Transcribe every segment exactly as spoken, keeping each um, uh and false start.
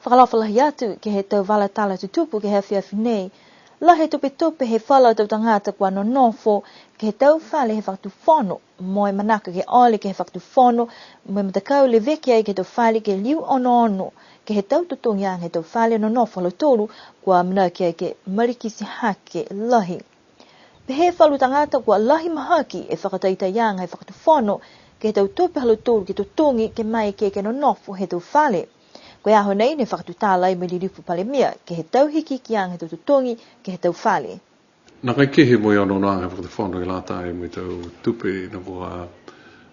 Fakaalofa lahi atu ke he tau vala tala tutupu ke he afiafi nei. Lahi e tupetupe he falu tau tagata kua nonofo ke he tau fale he fakatufono mo e manako ke ole ke he fakatufono mo e matakau leveki ai ke he tau fale ke liu onoono ke he tau totogiaga he tau fale nonofo ha lautolu kua manako ai ke malikiti hake lahi. Pehē e falu tagata kua lahi mahaki e fakataitaiaga he fakatufono ke he tau tupe ha lautolu ke totogi ke maeke ke nonofo he tau fale. Ko e aho nei ne fakatutala ai mo e Lilifu Palemia ke he tau hikihikiaga he tau totogi ke he tau fale. Nākai kehe mo e onoonoaga he fakatufono ke lata mo e tau tupe ne kua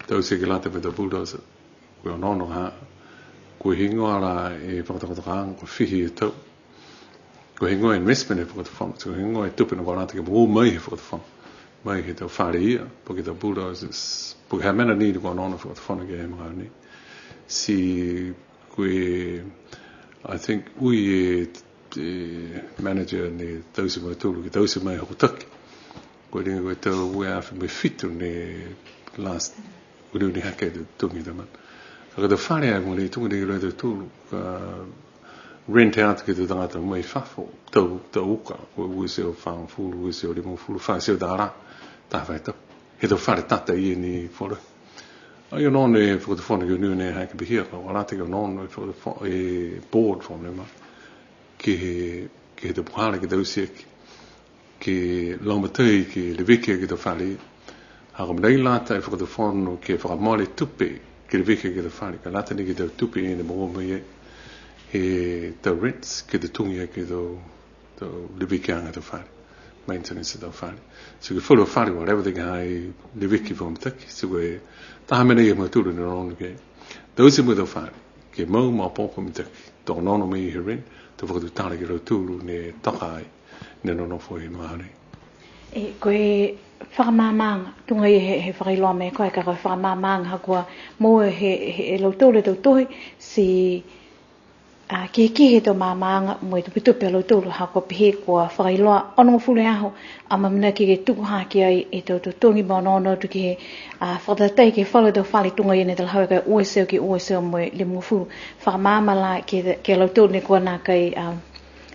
taute ke lata mo e tau bulldozer. Ko e onoono ha, ko e heigoa la e fakatokatokaaga, ko e fiha e tau. Ko e heigoa e investment he fakatufono, ko e heigoa e tupe ne kua lata ke moua mai he fakatufono. Mai he tau fale ia, po ke tau bulldozers, po ke ha mena ni ne kua onoono e fakatufono ke he magaaho nei. Ti ko e, I think, ui e, e manager ne taute mai tolu, ke taute mai hokotaki. Ko e liga ko e tau ua e afe mo e fitu ne last, ui ni hake e tau totogi he tau mena. Ka ko e tau fale ai mo e tuga ni ke he tau tolu, ka rent out ke he tau tagata mai fafo, tau, tau uka, ko e ua e teau fagofulu, ua e teau limagofulu, fā e teau tālā, taha faahi tapu. He tau fale tata ia ni fola. Ai onoono e fakatufono ke ui ni hake pihia, ka kua lata ke onoono e fakatufono, e board fono ma. Ke he, ke he tau puhala ke taute aki. Ke lagomatai ke leveki ke he tau fale. Ha ko e mena lata e fakatufono ke fakamole tupe ke leveki ke he tau fale. Ka lata ni ke he tau tupe ne moua mai e he tau rents ke totogi ke he tau, tau levekiaga he tau fale. Maintenance he tau fale. Ti ko e falu fale kua leva ke ha i ai leveki fakamitaki. Ti ko e taha mena ia mo e tolu ne onoono ke taute mo e tau fale. Ke mau maopoopo mitaki. To onoono mai he rent, to fakatutala ki a lautolu ne toka ai. Ne nonofo he magaaho nei. E, ko e fakamaamaaga, tuga ia he, he fakailoa mai e koe, ka ko e fakamaamaaga ha kua moua he, he, he lautolu e tau tohi, ti, a, kehekehe e tau maamaaga mo e tupetupe ha lautolu ha kua pehē kua fakailoa onogofulu e aho, a, amanaki ke tuku hake ai e tau totogi mo e onoono atu ke he, a, fakatatai ke he falu tau fale tuga ia ne talahau e ka ua e teau ke ua e teau mo e limagofulu. Fakamaama la ke, ke he lautolu ne kua nākai, a,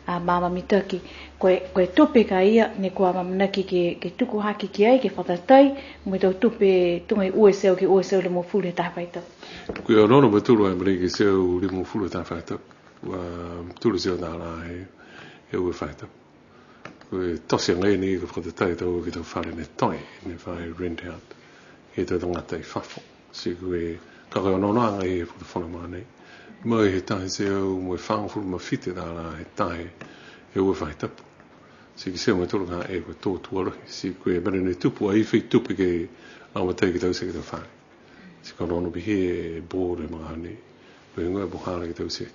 a, maama mitaki. Ko e, ko e tupe ka ia, ne kua amanaki ke, ke tuku hake ki ai, ke fakatatai, mo e tau tupe tuga e ua e teau ke ua e teau limagofulu he taha faahi tapu. Ko e onoono mo e tolu ai mo e ke teau limagofulu he taha faahi tapu. Ua tolu e teau tālā he, he ua e faahi tapu. Ko e tote agaia ni ke fakatatai e tau ke he tau fale ne toe, ne fai rent out. He tau tagata i fafo. Ti ko e, ka ko e onoonoaga he fakatufono magaaho nei. Mai he taha e teau mo e fagofulu ma fitu e tālā he taha e ua e faahi tapu. Ti kitia mo e tolu ka e ko e tō tua lahi. Ti ko e mena ne tupu ai fai tupe ke lagomatai ke taute ke he tau fale. Ti ka onoono pihia e board he magaaho nei. Ko e heigoa e puhala ke taute.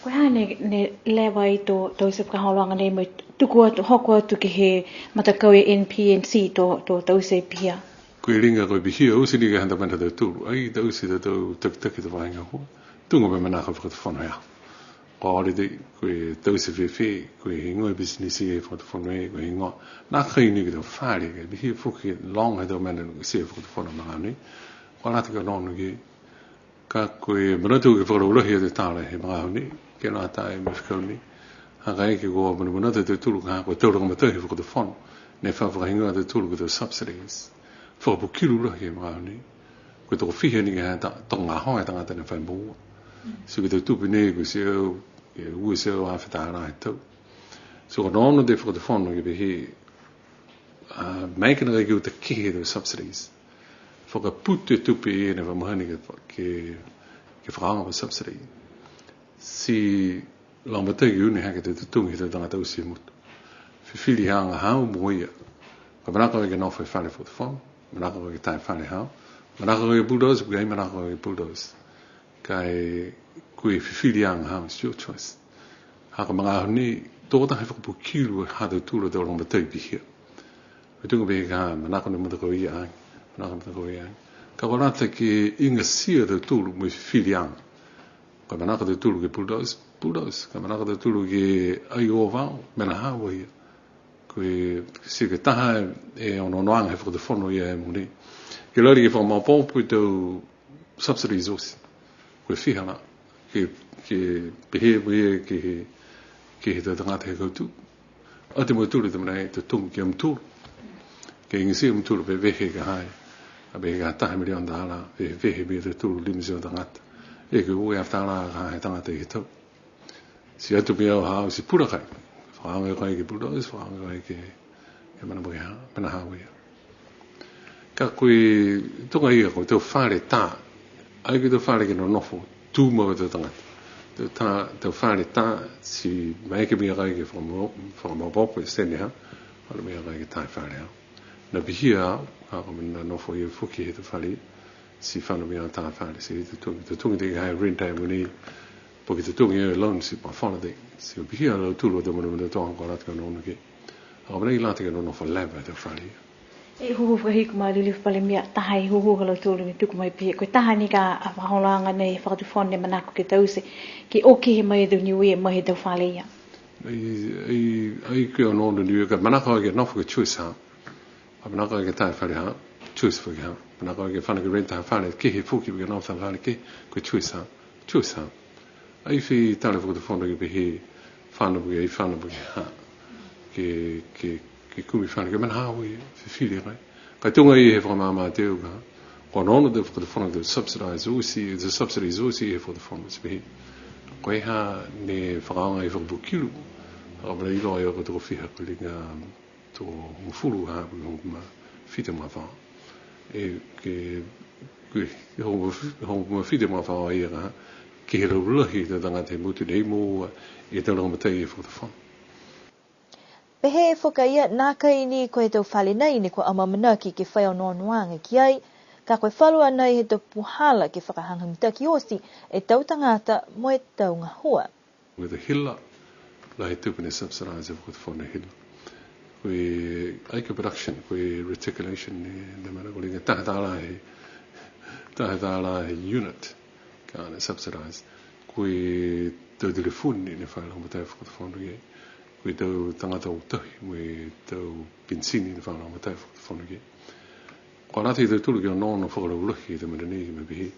Ko e hā ne, ne leva ai to, to taute fakaholoaga nei mo e tuku atu, hoko atu ke he matakau e N P N C to, to taute pihia. Ko e liga ko e pihia, oti ni ke he tau mena ha tautolu. Ai taute e tau takitaki he tau faahi gahua. Tuga mo e manako he fakatufono he aho. Ko e holiday, ko e taute fēfē, ko e heigoa e business he fakatufono e, ko e heigoa. Nākai ni ke he tau fale, ke pihia foki loga he tau mena he fakatufono magaaho nei. Kua lata ke onoono ke Ka ko e manatu ke fakalaulahi e tau tala he magaaho nei, ke lata mo e fekau nei. Ha ka eke kua manamanatu e tautolu ka ko e tau lagomatai he fakatufono, ne fa fakahigoa e tautolu ko e tau subsidies. Fakapukilu lahi he magaaho nei. Ko e tokofiha ni ke he ta-, tokogahoa e tagata ne fai moua. Ti ko e tau tupe nei, ko e teau, e ua e teau afe tālā he tau. So ko e onoono e fakatufono ke pehē, a, maeke nākai ke uta kehe e tau subsidies. Fakaputu e tupe ia ne fa mahani ke, ke, ke fakaaoga mo e subsidy. Ti lagomatai ke ui ni hake e tau totogi he tau tagata oti he motu. Fifiliaga haau mo ia. Ka manako ke nofo he fale fakatufono, manako ke tā e fale haau, manako ke bulldoze, ka ai manako ke bulldoze. Ka e, ko e fifiliaga haau, it's your choice. Ha ko e magaaho nei, tō taha e fakapukilu ha tautolu a tau lagomatai pihia. Ko e tuga pehē ka manako ni matakau ia ai, manako ni matakau ia ai. Ka kua lata ke igatia a tautolu mo e fifiliaga. Ka manako a tautolu ke bulldoze, bulldoze. Ka manako a tautolu ke ai ovao, mena haau ia. Ko e, ti ko e taha e onoonoaga he fakatufono ia he mogonei. Ke lali ke fakamaopoopo e tau subsidies oti. Ko e fiha la. Ke, ke pehē mo ia ke he, ke he tau tagata he kautū. Ati mo tū te mena e totogi ke mutū. Ke igatia mutū pe vehe ka hai. A vehe ka taha miliona tālā, vehe, vehe mo e tū lima tau tagata. E ke ua e tālā ka hai tagata he tau. Ti atu mo e au ha au ti pura kai. Fakaaoga kai ke pura, ti fakaaoga kai ke, ke mena mo ke ha, mena ha ia. Ka ko e tuga ia ko e tau fale tā. Ai ko e tau fale ke nonofo, tū mo e tau tagata. Tau tā, tau fale tā, ti maeke mo e kai ke fakamo-, fakamaopoopo e sene ha, fano mo e kai ke tā e fale ha. Na pihia au, ha ko e mena nofo ia foki he tau fale, ti fano mo e tā e fale, ti he tau tugi, tau tugi te ke hai rent ai mo nei, po ke tau tugi e loan ti pa fano te, ti pihia a lautolu a tau mena mena tau ko lata ke nonofo ke. Ha ko e mena i lata ke nonofo leva e tau fale. E hūhū fakahiku ma Lilifu Palemia, taha e hūhū ha lautolu ne tuku mai pihia. Ko e taha ni ka a fakaholoaga nei he Fakatufono ne manako ke taute, ke o kehe mai e tau Niue mai he tau fale ia. Ai, ai, ai ke onoono Niue ka manako ke nofo ke choice ha. A manako ke tā e fale ha, choice foki ha. Manako ke fano ke rent ha fale, kehe foki ke nofo ha fale ke, ko e choice ha, choice ha. Ai fai tala Fakatufono ke pehē fano ke, ai fano ke ha. Ke, ke, ke kumi fano ke mena ha ui, fifili kai. Ka tuga ia he fakamaama teu ka. Ko onoono e Fakatufono ke subsidize oti, e subsidize oti he Fakatufono ti pehē. Ko e ha ne fakaaoga e fakapukilu, ka mena iloa e ko e toko fiha ko e liga tokogofulu ha, hogofulu ma fitu magafaoa. E, ke, ke, hogofulu ma fitu magafaoa ia ka, ke he laulahi he tau tagata he motu nei mo e tau lagomatai he Fakatufono. Pehē foki a ia, nākai ni ko e tau fale nei ne kua amaamanaki ke fai onoonoaga ki ai, ka ko e falu a nei he tau puhala ke fakahagahaga mitaki oti e tau tagata mo e tau gahua. Ko e hila, lahi tupu ne subsidize e Fakatufono e hila. Ko e, ai ko e production, ko e reticulation ne, ne mena ko e liga taha tālā he, taha tālā he unit, ka ne subsidize. Ko e tau telefoni ne fai lagomatai e Fakatufono ke. Ko e tau tagata o tahi, mo e tau penisini ne fai lagomatai e Fakatufono ke. Kua lata e tautolu ke onoono fakalaulahi e tau mena nei mo e pehē.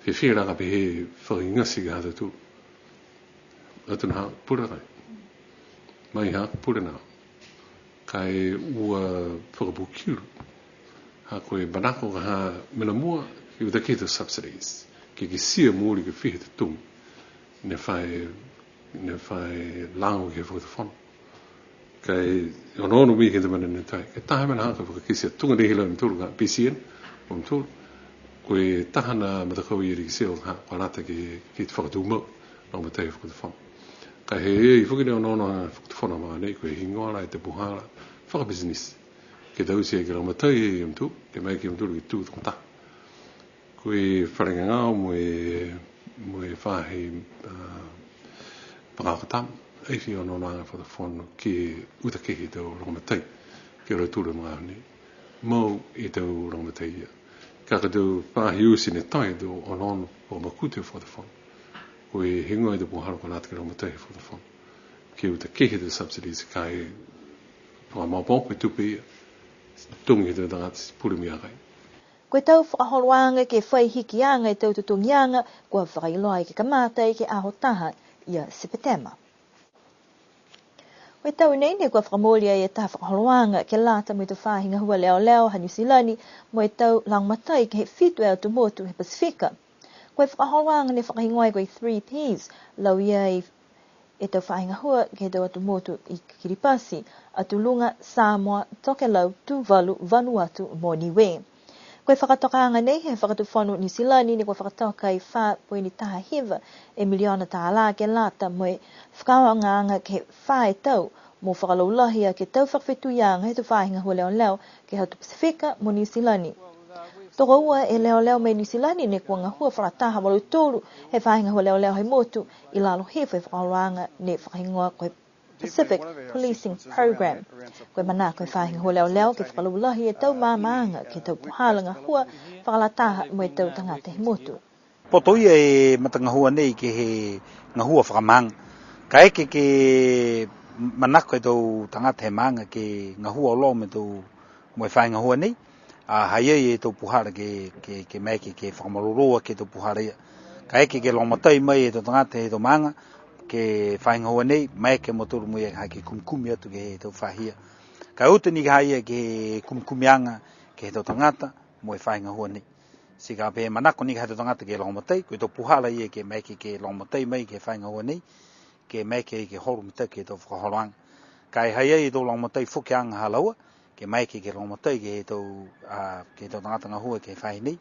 Fēfē la ka pehē fakaigati ke ha tautolu. Atu na ha, pule kai. Mai ha, pule na. Ka e ua fakapukilu. Ha ko e manako ka ha mena mua, ke uta ke he tau subsidies. Ke kitia mooli ke fiha e tau tugi. Ne fai, ne fai lago ke he Fakatufono. Ka e onoono mai ke he tau mena ne tai. Ke taha mena ha ka fakakitia tuga nei he lau mutolu ka B C N, o mutolu. Ko e taha na matakau ia ne kitia ha, kua lata ke, ke fakatumau. Lagomatai he Fakatufono. Ka e he, e foki ne onoono a Fakatufono ma nei, ko e heigoa la e tau puhala fakapisinisi. Ke taute ke lagomatai e mutolu, ke maeke e mutolu ke tū tokotaha. Ko e fale gagao mo e, mo e faahi, a, fakaako tama, ai fai onoonoaga Fakatufono ke uta kehe e tau lagomatai, ke lautolu e magaaho nei. Mau e tau lagomatai ia. Ka ko e tau faahi oti ne tai e tau onoono fakamakutu he Fakatufono. Ko e heigoa e tau puhala kua lata ke lagomatai he Fakatufono. Ke uta kehe e tau subsidies ka e fakamaopoopo e tupe ia. Tugi he tau tagata ti pule mo e kai. Ko e tau fakaholoaga ke fai hikiaga e tau totogiaga, kua fakailoa ai ke kamata ai ke he aho taha ia Sepetema. Ko e tau nei ne kua fakamooli ai e taha fakaholoaga ke lata mo e tau faahi gahua leoleo ha Niu Silani mo e tau lagomatai ke he fitu e atu motu he Pasifika. Ko e fakaholoaga ne fakahigoa ai ko e Three Ps, lauia ai e tau faahi gahua ke he tau atu motu i Kiripati, Atu Luga, Samoa, Tokelau, Tuvalu, Vanuatu mo Niue. Ko e fakatokaaga nei he Fakatufono Niu Silani ne kua fakatoka e fā poini taha hiva e miliona tālā ke lata mo e fakaaogaaga ke he fā e tau mo fakalaulahi aki e tau fakafetuiaga he tau faahi gahua leoleo ke he atu Pasifika mo Niu Silani. Tokoua e leoleo mai Niu Silani ne kua gahua fakalataha mo lautolu he faahi gahua leoleo he motu i lalo hifo he fakaholoaga ne fakahigoa ko e Pacific Policing Program. Ko e manako he faahi gahua leoleo ke fakalaulahi e tau maamaaga ke he tau puhala gahua fakalataha mo e tau tagata he motu. Poto ia e matagahua nei ke he gahua fakamaaga. Kaeke ke manako e tau tagata he maaga ke gahua auloa mo e tau mo e faahi gahua nei, a, ha i ai e tau puhala ke, ke, ke maeke ke, ke fakamalolō aki e tau puhala ia. Kaeke ke lagomatai mai e tau tagata he tau maaga ke he faahi gahua nei, maeke a mautolu mo e ha ke kumikumi atu ke he tau fahia. Ka e uta ni ka ha ia ke he kumikumiaga ke he tau tagata mo e faahi gahua nei. Ti ka pehē manako ni ka ha e tau tagata ke lagomatai, ko e tau puhala ia ke maeke ke lagomatai mai ke he faahi gahua nei, ke maeke ke holo mitaki he tau fakaholoaga. Ka e ha ha i ai e tau lagomatai fokiaga ha laua, ke maeke ke lagomatai ke he tau, a, ke he tau tagata gahua ke he faahi nei,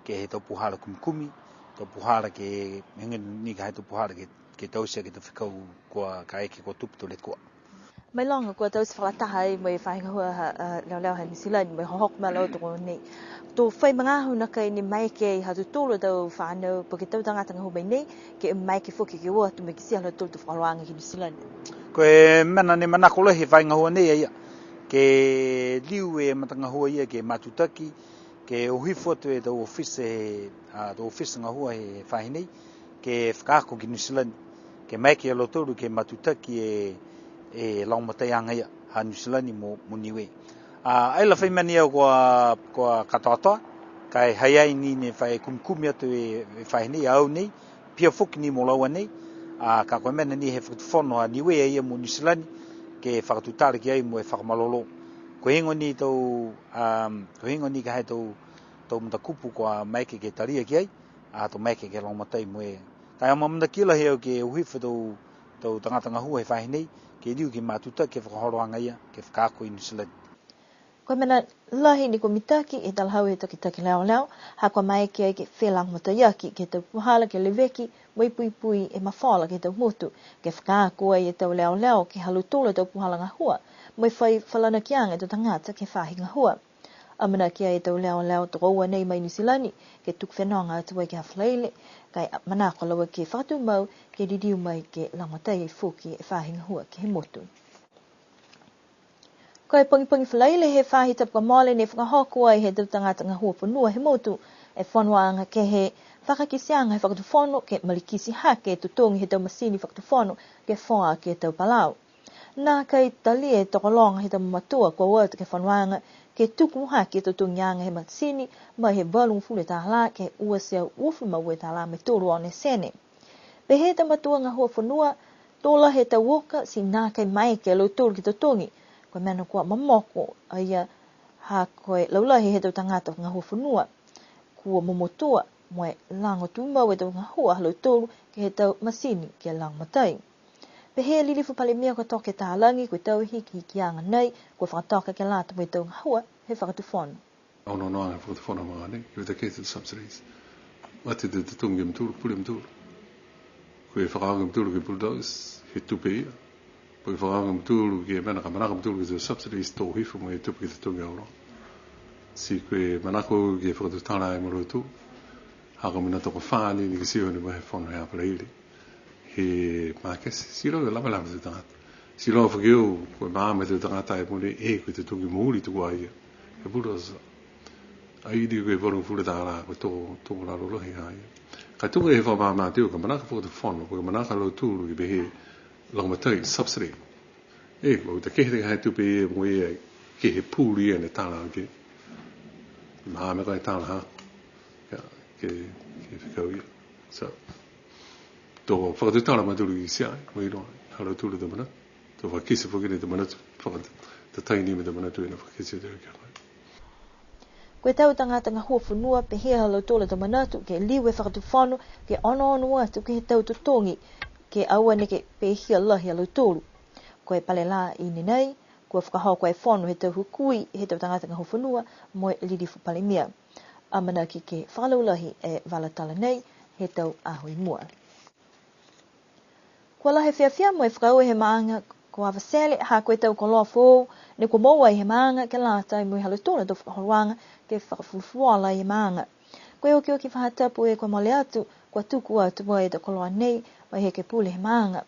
ke he tau puhala kumikumi, tau puhala ke, mena ni ka ha e tau puhala ke, ke taute ke he tau fekau kua kaeke kua tupu to lekua. Mailoga kua taute fakalataha ai mo e faahi gahua ha, a, leoleo ha Niu Silani, mo e hohoko mai a laua tokoluga nei. To fai magaaho nākai ni maeke ai ha tautolu a tau fanau, po ke tau tagata gahua mai nei, ke maeke foki ke o atu mo e kitia ha lautolu a tau fakaholoaga ki Niu Silani. Ko e mena ne manako lahi he faahi gahua nei a ia, ke liu e matagahua ia ke matutaki, ke o hifo atu e tau ofisa he, a, tau ofisa gahua he faahi nei, ke fakaako ki Niu Silani, ke maeke a lautolu ke matutaki e, e lagomataiaga ia, ha Niu Silani mo, mo Niue. A, ai la fai mena ia kua, kua katoatoa, ka e ha ha i ai ni ne fai kumikumi atu e, e faahi nei, a au nei, pihia foki ni mo laua nei, a, ka ko e mena ni he fakatufono ha Niue ia mo Niu Silani, ke fakatutala ki ai mo e fakamalolō. Ko e heigoa ni tau, um, ko e heigoa ni ka ha e tau, tau matakupu kua maeke ke talia ki ai, a, to maeke ke lagomatai mo e. Ka e amaamanaki lahi au ke o hifo e tau, tau tagata gahua he faahi nei, ke liu ke matutaki e fakaholoaga ia, ke fakaako i Niu Silani. Ko e mena lahi ni kua mitaki e talahau he takitaki leoleo, ha kua maeke ai ke felagomataiaki ke he tau puhala ke leveki mo e puipui e mafola ke he tau motu, ke fakaako ai e tau leoleo ke he ha lautolu a tau puhala gahua, mo e fai falanakiaga e tau tagata ke he faahi gahua. Amanaki ai e tau leoleo tokoua nei mai Niu Silani, ke tuku fenoga atu ai ke he Falaile, ka e manako a laua ke fakatumau, ke liliu mai ke lagomatai foki e faahi gahua ke he motu. Ko e pogipogi Falaile he faahi tapu kua mole ne fakahoko ai he tau tagata gahua fonua he motu e fonoaga ke he fakakiteaga he fakatufono ke malikiti hake e totogi he tau masini fakatufono ke foaki e tau palau. Nākai talia e tokologa he tau mamatua kua o atu ke he fonoaga ke tuku hake e totogiaga he masini mai he valugofulu e tālā ke ua e teau uafulu ma ua e tālā mo e tolu ono e sene. Pehē e tau matua gahua fonua, to lahi e tau uka, ti nākai maeke a lautolu ke totogi, ko e mena kua momoko a ia ha ko e laulahi he tau tagata gahua fonua kua momotua, mo e lago tumau e tau gahua ha lautolu ke he tau masini ke lagomatai. Pehē e Lilifu Palemia ko Toke Talagi, ko e tau hikihikiaga nei kua fakatoka ke lata mo e tau gahua he fakatufono. Onoonoaga he fakatufono ha magaaho nei, ke uta kehe e tau subsidies. Ati e tau totogi ke mutolu, pule mutolu. Ko e fakaaoga mutolu ke bulldoze, he tupe ia. Ko e fakaaoga mutolu ke mena ka manako mutolu ke he tau subsidies to hifo mo e tupe ke totogi auloa. Ti ko e manako ke fakatutala ai mo lautolu. Ha ko e mena tokofā ni ne kitia ni mai he fono he Apelila. He makesi, ti iloa e lavelave he tau tagata. Ti iloa foki au, ko e maama he tau tagata e mogonei, e, ko e totogi mooli tuku a ia. He bulldozer. Ai ni ko e valugofulu tālā, ko e to, to lalo lahi a ia. Ka tuku e fakamaama atu, ka manako fakatufono, ko e manako a lautolu ke pehē, lagomatai, subsidy. E, ko e uta kehe e tupe ia, mo e, ke he puli ia ne tala ake. Maama ko e tala ha. Ia, ke, ke fekau ia. So, to fakatutala a mautolu ke kitia, mo e iloa, ha lautolu e tau manatu. To fakakite foki ni e tau manatu, fakatatai ni mo e tau manatu ne fakakite atu ki a koe. Ko e tau tagata gahua fonua, pehē ha lautolu e tau manatu, ke liu e fakatufono, ke onoono atu ke he tau totogi, ke aua neke pehia lahi a lautolu. Ko e pale lā i ne nei, kua fakahoko e fono he tau hukui, he tau tagata gahua fonua, mo e Lilifu Palemia. Amanaki ke fakalaulahi e vala tala nei, he tau aho i mua. Kua lahi e fiafia mo e fakaaue he maaga ko Avatele, ha ko e tau koloa foou ne kua moua he maaga ke lata mo e ha lautolu a tau fakaholoaga ke fakafulufuloa ai e maaga. Ko e okioki faahi tapu kua mole atu, kua tuku atu ai e tau koloa nei, mai he ekepule he maaga.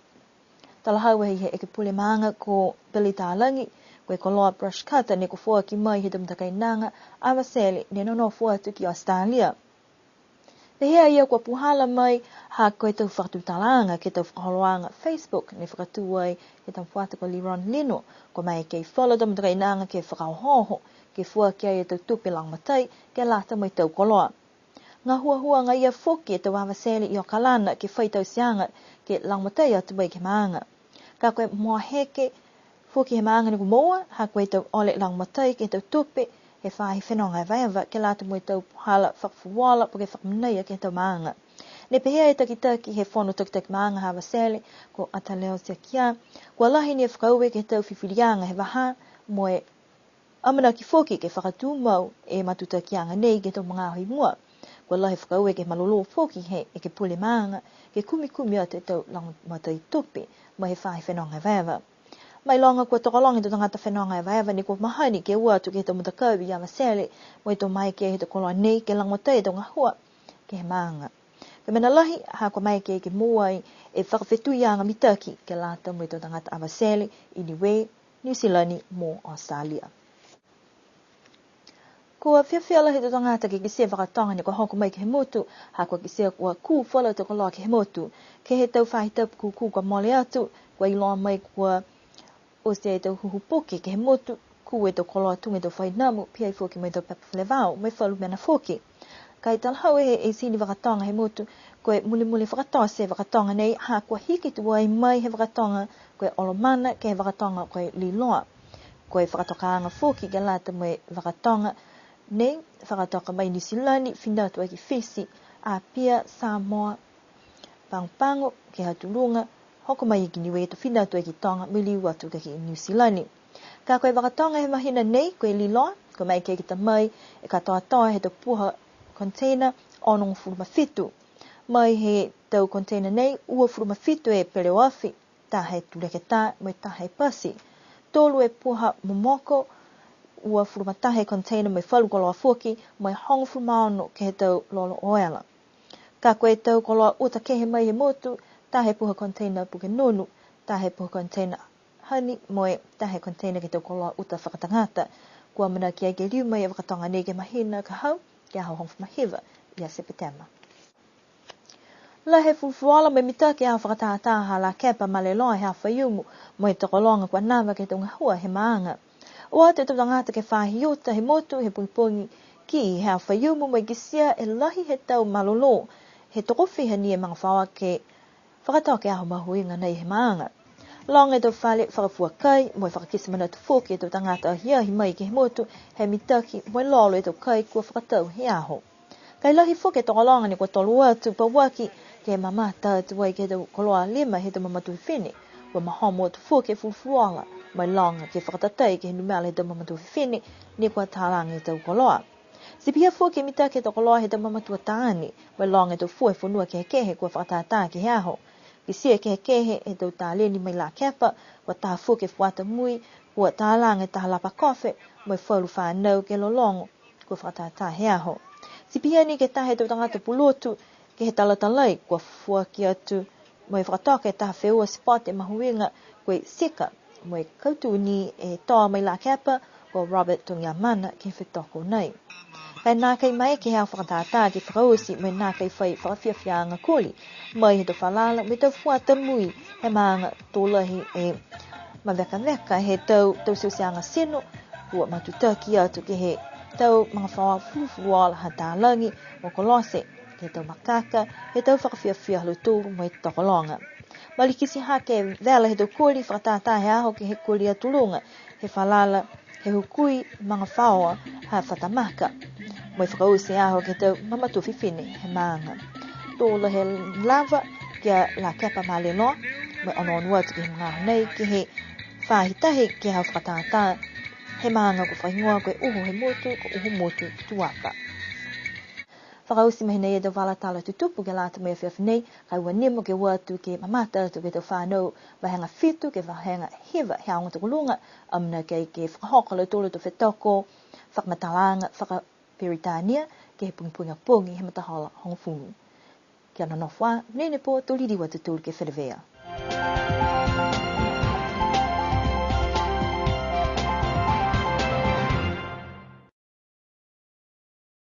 Talahau he ekepule maaga ko Billy Talagi, ko e koloa brush cutter ne kua foaki mai he tau matakainaga Avatele ne nonofo atu ki Australia. Pehē a ia kua puhala mai ha ko e tau fakatutalaaga ke he tau fakaholoaga Facebook ne fakatū ai he tau fuata ko Liron Lino, kua maeke e falu tau matakainaga ke fakaohooho, ke foaki ai e tau tupe lagomatai, ke lata mo e tau koloa. Gahuahuaga ia foki e tau avatele i Okalana ke fai tauteaga ke lagomatai atu mai ke he maaga. Ka ko e moa heke foki he maaga ne kua moua, ha ko e tau ole lagomatai ke he tau tupe he faahi fenoga evaeva ke lata mo e tau puhala fakafuluola po ke fakamanaia ke he tau maaga. Ne pehē e takitaki he fono takitaki maaga ha Avatele ko Ataleo Tiakia, kua lahi ni e fakaaue ke he tau fifiliaga he vahā mo e amanaki foki ke fakatumau e matutakiaga nei ke he tau magaaho i mua. Kua lahi e fakaaue ke malolō foki he ekepule maaga ke kumikumi atu e tau lagomatai tupe mai he faahi fenoga evaeva. Mailoga kua tokologa e tau tagata fenoga evaeva ne kua mahani ke o atu ke he tau matakavi i Avatele mo e to maeke he tau koloa nei ke lagomatai e tau gahua ke he maaga. Ko e mena lahi, ha kua maeke ke moua ai e fakafetuiaga mitaki ke lata mo e tau tagata Avatele i Niue, Niu Silani mo Australia. Kua fiafia lahi e tau tagata ke kitia e vakatoga ne kua hoko mai ke he motu, ha kua kitia kua kū falu a tau koloa ke he motu. Ke he tau faahi tapu kūkū kua mole atu, kua iloa mai kua oti e tau huhu puke ke he motu, kū e tau koloa tuga e tau fai namu, pihia foki mo e tau pepa felevao, mo e falu mena foki. Ka e talahau e he eseni vakatoga he motu, ko e mulimuli fakatote e vakatoga nei, ha kua hiki tuai mai he vakatoga ko e Olomana, ke he vakatoga ko e Liloa. Ko e fakatokaaga foki ke lata mo e vakatoga nei, fakatoka mai Niu Silani, fina atu ai ki Fisi, Apia, Samoa, Pago Pago, ke he Tuluga, hoko mai ki Niue, to fina atu ai ki Toga, mo e liu atu ki Niu Silani. Ka ko e vakatoga he mahina nei, ko e Liloa, kua maeke ke ta mai e katoatoa he tau puha container onogofulu ma fitu. Mai he tau container nei, uafulu ma fitu e peleoafi, taha e tuleketā, mo e taha e pasi. Tolu e puha momoko, uafulu ma taha e container mo e falu koloa foki, mo e hogofulu ma ono ke he tau lolo oela. Ka ko e tau koloa uta kehe mai he motu, taha e puha container puke nonu, taha e puha container hani, mo e taha e container ke he tau koloa uta fakatagata. Kua amanaki ai ke liu mai e vakatoga nei ke he mahina ka hau, ke he aho hogofulu ma hiva ia Sepetema. Lahi e fulufuluola mo e mitaki e aho fakatātā ha Lakepa Maleloa he aho Faiumu, mo e tokologa kua nava ke he tau gahua he maaga. O atu e tau tagata ke he faahi uta he motu he pogipogi Kī he aho Faiumu, mo e kitia e lahi he tau malolō he tokofiha ni e magafaoa ke fakatoka e aho mahuiga nei he maaga. Loga e tau fale fakafua kai, mo e fakakite manatu foki e tau tagata ahiahi mai ke he motu he mitaki mo e lolo e tau kai kua fakatau he aho. Ka e lahi foki e tokologa ne kua tolo atu pauaki ke mamata atu ai ke he tau koloa lima he tau mamatua fifine. Kua mahomo atu foki e fulufuluola mo e loga ke fakatatai ke he numela he tau mamatua fifine ne kua talaga e tau koloa. Ti pihia foki e mitaki he tau koloa he tau mamatua taane, mo e loga e tau fua he fonua kehekehe kua fakatātā ke he aho. Kitia e kehekehe he tau taleni mai Lakepa, kua taha foki e fuata mui, kua talaga e taha lapa kofe, mo e falu fanau ke lologo, kua fakatātā he aho. Ti pihia ni ke he taha he tau tagata pulotu, ke he talatalai, kua foaki atu mo e fakatoka e taha feua sipote mahuiga ko e sika, mo e kautū ni e toa mai Lakepa, ko Robert Togiamana ke he fetoko nei. Ka e nākai maeke he aho fakatātā ke fakaoti mo e nākai fai fakafiafiaaga koli mai he tau falala mo e tau fuata mui he maaga, to lahi e mavekaveka he tau, tau siosiaga tino, kua matutaki atu ke he tau magafaoa fulufuluola ha Talagi mo Kolose, ke he tau makaka, he tau fakafiafia ha lautolu mo e tokologa. Malikiti hake e vela he tau koli fakatātā he aho ke he koli a Tuluga, he falala, he hukui magafaoa ha Fatamaka. Mo e fakaoti e aho ke he tau mamatua fifine he maaga. To lahi e lava ki a Lakepa Maleloa, mo e onoono atu ke he magaaho nei, ke he faahi tahi ke he aho fakatātā he maaga kua fakahigoa ko e Uho he Motu, ko Uho Motu Tuapa. Fakaoti mai nei e tau vala tala tutupu ke lata mo e afiafi nei, ka e ua nimo ke o atu ke mamata atu ke he tau fanau vahega fitu ke he vahega hiva he aoga tokoluga, amanaki ai ke fakahoko ha lautolu a tau fetoko fakamatalaaga fakaperitania ke he pogipogi a pogi he matahola hogofulu. Kia nonofo ā, monuina e pō, to liliu a tautolu ke feleveia.